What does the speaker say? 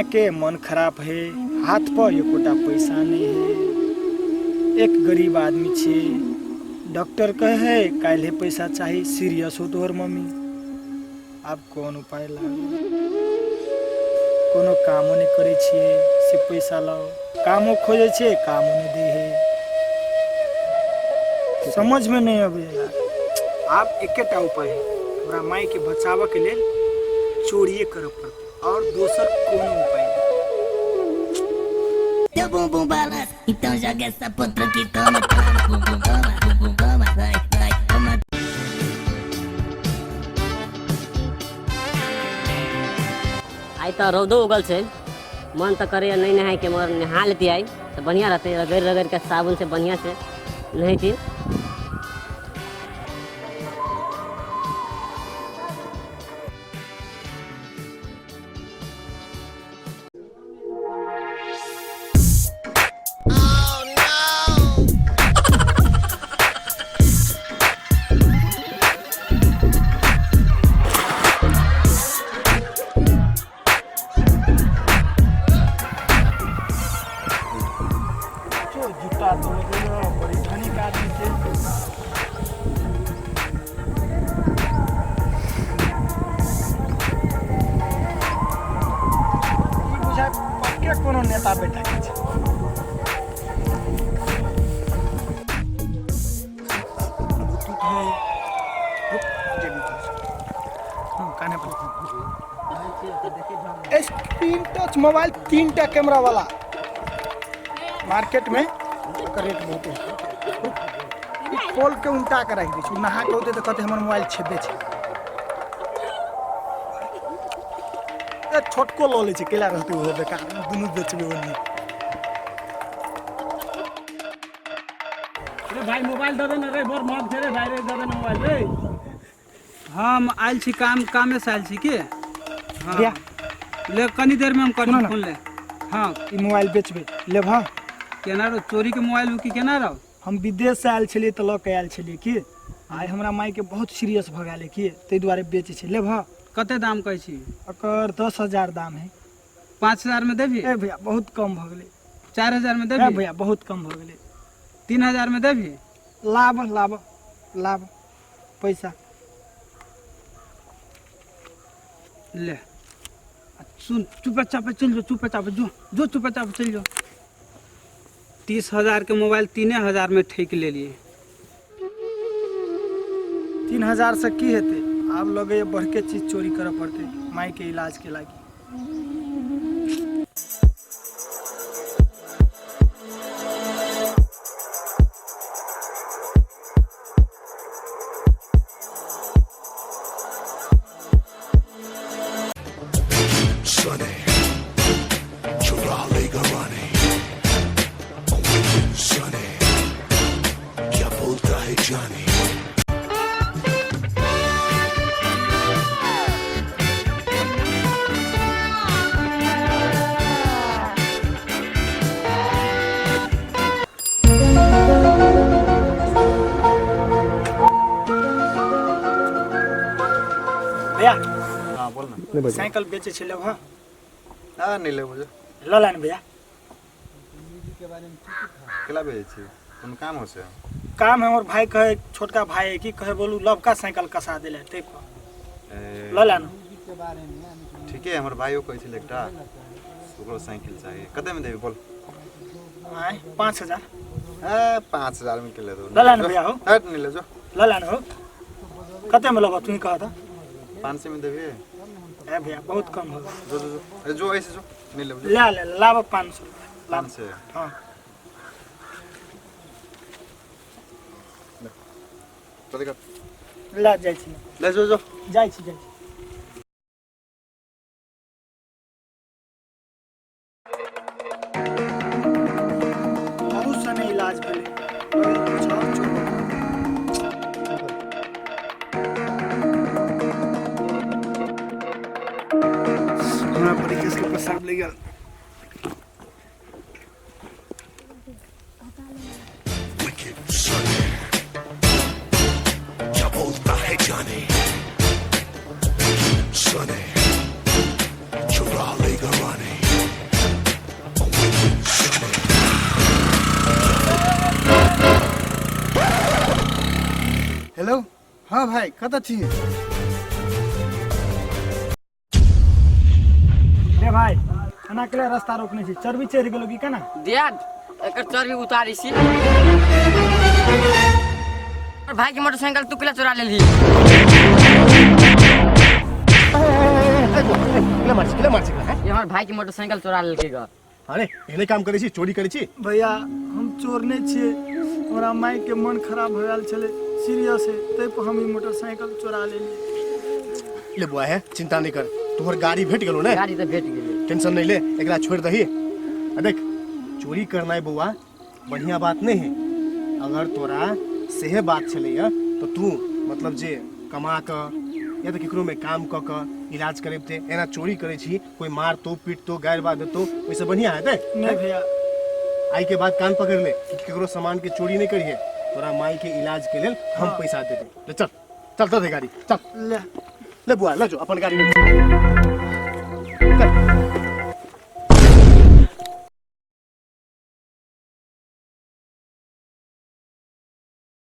के मन खराब है, हाथ पर एकोटा पैसा नहीं है, एक गरीब आदमी छे। डॉक्टर कहे है काल्हे पैसा चाही, सीरियस हो तोहर मम्मी। आब कोन उपाय लागू? कोनो कामो नहि करै छियै से पैसा लाओ। कामो खोजै छियै, कामो नहि दै है। समझमे नहि अबैए यार। आब एकेटा उपाय है, हमरा मायके बचाबऽके लेल चोरिए करऽ पड़तै, आओर दोसर कोनो उपाय नहि। Teu bumbum balança, então joga essa potranca e toma, toma, bumbum, toma, bumbum, toma, vai, vai, toma. आइ तऽ रौदो उगल छै, मन तऽ करैए नहि नहायके, मगर नहा लेती आइ तऽ बढ़िआँ रहतै। रगड़ि रगड़ि कऽ साबुनसँ बढ़िआँसँ नहैती। जो जूता तो बड़ी धनिक आदमी छै। ई बुझाय पक्के कोनो नेता बेटा के छै। ब्लूटूथ है, रुक, जेबी में छै। हाँ, काने पर स्क्रीन टच मोबाइल, 3 टा कैमरा वाला। मार्केट में ओकर रेट बहुत है। ई खोल के उल्टा के राखि दै छै, नहा के औतै तऽ कहतै हमर मोबाइल छेबे छै। ए, छोटको लऽ लै छै, केला रहतै ओहो बेकार, दुनू बेचबै ओन्नी। रे भाइ, मोबाइल दे ने रे, बड़ महग छै रे भाइ, रे दे ने मोबाइल रे। हम आयल छी काम, कामे से आयल छी की। हाँ। भैया। ले, कनी देर में हम करी सुनो ना। फोन ले। हाँ। ई मोबाइल बेचबै, लेबह? केना रहो, चोरी के मोबाइल की केना रहो? हम विदेश से आयल छलियै तऽ लऽ के आयल छलियै की। आइ हमरा मायके बहुत सीरियस भऽ गेलै की, ताहि दुआरे बेचै छै। लेबह? कते दाम कहै छी? ओकर 10,000 दाम है। 5,000 में देबही? ए भैया, बहुत कम भऽ गेलै। 4,000 में ए देबही? भैया, बहुत कम भऽ गेलै। 3,000 में देबही? लाब लाब लाब पैसा। ले, आ सुन, चुपे चापे चल जो, चुपे चापे जो, जो चुपे चापे चल जो। 30,000 के मोबाइल 3,000 में ठेक लेलिए। 3,000 से की हेतै? आब लगैए बढ़के चीज चोरी करऽ पड़तै मायके इलाजके लागि। Sunny, चुरा लेगा रानी। Wicked Sunny, क्या बोलता है जानी। भैया। हाँ, बोल ना। साइकिल बेचै छै, लेबह? हाँ, नहीं लेबो जो। लऽ ले ने भैया। केला बेचै छी? कोनो काम हो छै? काम है, हमर भाई कहे, छोटका भाई है की, कहे बोलू लबका साइकिल कसा देले ते पर। ए, लऽ ले ने। ठीके, हमर भाइयो कहै छलै एकटा, ओकरो साइकिल चाही। कतेमे देबी, बोल। आँय, 5,000। ए, 5,000 में के ले दो? लऽ ले ने भैया हो। हट, नहीं ले जो। लऽ ले ने हो। कते में लेबह, तू कह तऽ। 500 में देबी? ए भैया, बहुत कम हो। जो जो जो, ए, जो ऐसे जो, नहीं लेबो जो। ले ले, लाब 500 रुपया लाब। 500? हाँ। चल कर। ले जाइ छी। ले जो जो। जाइ छी, जाइ छी। बहुत सने इलाज भेलै, मगर कुछ और छोड़ो। हमरा बड़ी केस के पेशाब लागि गेल। Wicked Sunny, क्या बोलता है जानी। Sunny, चुरा लेगा रानी। हेलो हाँ भाई कतऽ छी रे भाई एना के लिए रास्ता रोकने छी चर्बी चढ़ि गेलो की केना दिया एकर चर्बी उतारी छी भाई के मोटरसाइकिल तू केला चोरा लेलही केला मारै छी केला मारै छी हैं ये हमर भाई के मोटरसाइकिल चोरा लेलकै ग अरे एहने काम करै छी चोरी करै छी भैया हम चोर नहि छियै हमरा माय के मन खराब भऽ गेल छलै सीरियस है ताहि पर हम ई मोटरसाइकिल चोरा लेलियै ले बुआ है चिंता नहीं कर तोहर गाड़ी भेट गेलो ने गाड़ी तऽ भेट गेलै टेंशन नहीं ले एकरा छोड़ दही आ देख चोरी करनाइ बौआ बढ़िया बात नहीं है अगर तोरा सेहे बात छलैया तो तू मतलब जे कमा कऽ या तऽ केकरो में काम कऽ कऽ इलाज करेबते एना चोरी करै छी कोई मारतो पीटतो गारि बात देतो ओहिसँ बढ़िया हेतै नहीं भैया आई के बाद कान पकड़ ले कि केकरो सामान के चोरी नहीं करिए तोरा माई के इलाज के लेल हम पैसा दे दे ले चल चल दे गाड़ी चल ले ले बुआ ले जो अपन गाड़ी में।